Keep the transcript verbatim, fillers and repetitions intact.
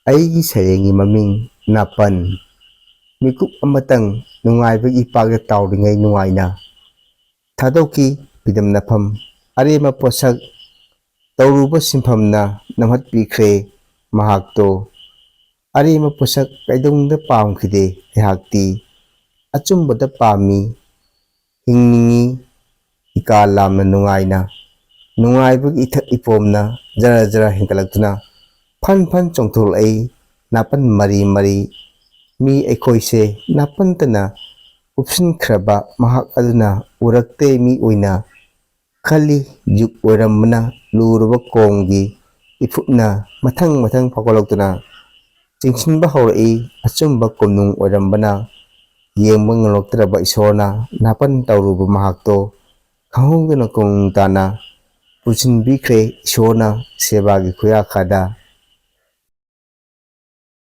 ꯑꯩꯒꯤ ꯁꯩꯔꯦꯡꯒꯤ ꯃꯃꯤꯡ ꯅꯥꯄꯟ꯫ ꯃꯤꯀꯨꯞ ꯑꯃꯇꯪ ꯅꯨꯡꯉꯥꯏꯕꯒꯤ ꯏꯄꯥꯛꯇ ꯇꯥꯎꯔꯤꯉꯩ ꯅꯨꯡꯉꯥꯏꯅ ꯊꯥꯗꯣꯛꯈꯤ ꯐꯤꯗꯝ ꯅꯐꯝ꯫ ꯑꯔꯦꯝꯕ ꯄꯣꯠꯁꯛ ꯇꯧꯔꯨꯕ ꯁꯤꯟꯐꯝꯅ ꯅꯝꯍꯠꯄꯤꯈ꯭ꯔꯦ ꯃꯍꯥꯛꯇꯣ꯫ ꯑꯔꯦꯝꯕ ꯄꯣꯠꯁꯛ ꯀꯩꯗꯧꯅꯨꯡꯗ ꯄꯥꯝꯈꯤꯗꯦ ꯑꯩꯍꯥꯛꯇꯤ꯫ ꯑꯆꯨꯝꯕꯗ ꯄꯥꯝꯃꯤ, ꯍꯤꯡꯅꯤꯡꯉꯤ, ꯏꯀꯥ ꯂꯥꯝꯅ ꯅꯨꯡꯉꯥꯏꯅ꯫ ꯅꯨꯡꯉꯥꯏꯕꯒꯤ ꯏꯊꯛ ꯏꯄꯣꯝꯅ ꯖꯔ ꯖꯔ ꯍꯦꯟꯒꯠꯂꯛꯇꯨꯅ ꯐꯟ ꯐꯟ ꯆꯣꯡꯊꯣꯛꯂꯛꯏ ꯅꯥꯄꯟ ꯃꯔꯤ ꯃꯔꯤ꯫ ꯃꯤ ꯑꯩꯈꯣꯏꯁꯦ ꯅꯥꯄꯟꯇꯅ ꯎꯞꯁꯤꯟꯈ꯭ꯔꯕ ꯃꯍꯥꯛ ꯑꯗꯨꯅ ꯎꯔꯛꯇꯦ ꯃꯤ ꯑꯣꯏꯅ ꯈꯜꯂꯤ꯫ ꯖꯨꯛ ꯑꯣꯏꯔꯝꯕꯅ ꯂꯨꯔꯕ ꯀꯣꯝꯒꯤ ꯏꯐꯨꯞꯅ ꯃꯊꯪ ꯃꯊꯪ ꯐꯥꯎꯒꯠꯂꯛꯇꯨꯅ ꯆꯤꯡꯁꯤꯟꯕ ꯍꯧꯔꯛꯏ꯫ ꯑꯆꯨꯝꯕ ꯀꯣꯅꯨꯡ ꯑꯣꯏꯔꯝꯕꯅ ꯌꯦꯡꯕ ꯉꯝꯂꯛꯇ꯭ꯔꯕ ꯏꯁꯣꯔꯅ ꯅꯥꯄꯟ ꯇꯧꯔꯨꯕ ꯃꯍꯥꯛꯇꯣ ꯈꯪꯍꯧꯗꯅ ꯀꯣꯅꯨꯡ ꯇꯥꯅ ꯄꯨꯁꯤꯟꯕꯤꯈ꯭ꯔꯦ꯫ ꯏꯁꯣꯔꯅ ꯁꯦꯕꯥꯒꯤ ꯈꯨꯌꯥꯈꯥꯗ